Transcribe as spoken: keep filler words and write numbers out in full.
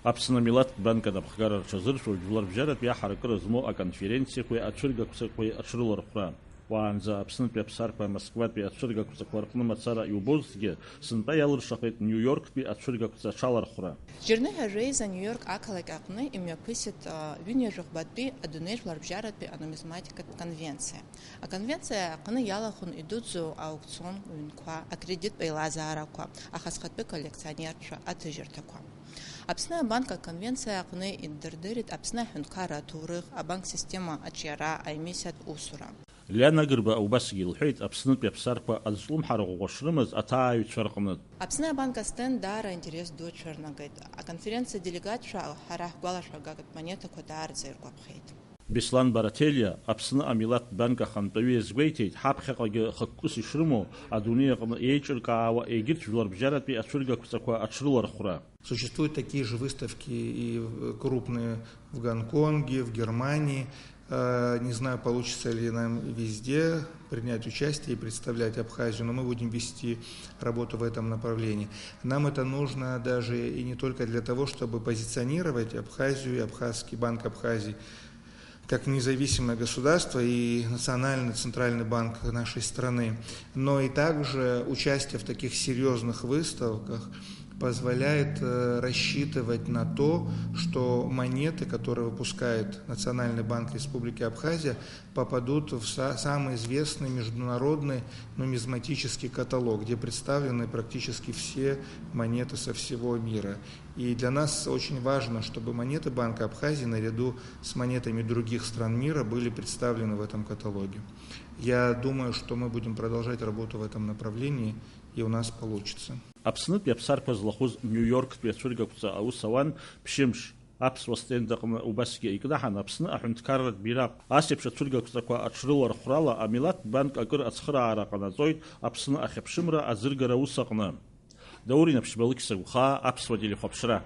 Аԥсны Милаҭтә банк анапхгара рҽазыршәо жәларбжьаратәи аҳаракыра змоу аконференциақәеи ацәыргақәҵақәеи аҽрылархәра. Уаанӡа Аԥснытәи Аԥсарԥа Москватәи ацәыргақәҵақәа рҟны мацара иубозҭгьы, сынтәа иалыршахеит Нью-Йорктәи ацәыргақәҵа аҽалархәра. Џьарныҳәа Рейза Нью-Йорк ақалақь аҟны имҩаԥысит, а, ҩынҩажәа ӷбатәи адунеи жәларбжьаратәи анумизматикатә конвенциа. Аконвенциа аҟны иалахәын идуӡӡоу аукцион ҩнқәа, акредиттә еилазаарақәа, ахасхатәы коллекционертцәа аҭыжьырҭақәа. Аԥсны абанк аконвенциа аҟны иддырдырит Аԥсны аҳәынҭқарра аҭоурых, абанк система аҿиара, аемиссиатә усура. Лиана Гырба убасгьы илҳәеит, Аԥснытәи аԥсарқәа азҿлымҳара ӷәӷәа шрымаз аҭааҩцәа рҟнытә. Аԥсны абанк астенд даара аинтерес ду ацәырнагеит. Аконференциа аделегатцәа ҳара ҳгәалашәагатә монетақәа даараӡа иргәаԥхеит. Беслан Барателиа, Аԥсны амилаҭтә банк ахантәаҩы иазгәеиҭеит, ҳаԥхьаҟагьы хықәкыс ишрымоу адунеи аҟны еиҿыркаауа егьырҭ жәларбжьаратәи ацәыргақәҵақәа аҽрылархәра. Существуют такие же выставки и, э, крупные в Гонконге, в Германии. Э, не знаю, получится ли нам везде принять участие и представлять Абхазию, но мы будем вести работу в этом направлении. Нам это нужно даже и не только для того, чтобы позиционировать Абхазию и Абхазский банк Абхазии как независимое государство и национальный центральный банк нашей страны, но и также участие в таких серьезных выставках позволяет, э, рассчитывать на то, что монеты, которые выпускает Национальный банк Республики Абхазия, попадут в са- самый известный международный нумизматический каталог, где представлены практически все монеты со всего мира. И для нас очень важно, чтобы монеты Банка Абхазии наряду с монетами других стран мира были представлены в этом каталоге. Я думаю, что мы будем продолжать работу в этом направлении, и у нас получится. Аԥснытәи аԥсарқәа злахәыз Нью-Йорктәи ацәыргақәҵа аус ауан ԥшьымш. Аԥсуа стенд аҟны убасгьы икнаҳан Аԥсны аҳәынҭқарратә бираҟ. Ас еиԥш ацәыргақәҵақәа аҽрылархәрала амилаҭтә банк акыр ацхыраара ҟанаҵоит Аԥсны ахьыԥшымра азыргара аус аҟны. Даур Инаԥшьба, Лықьса Гәхаа, Аԥсуа телехәаԥшра.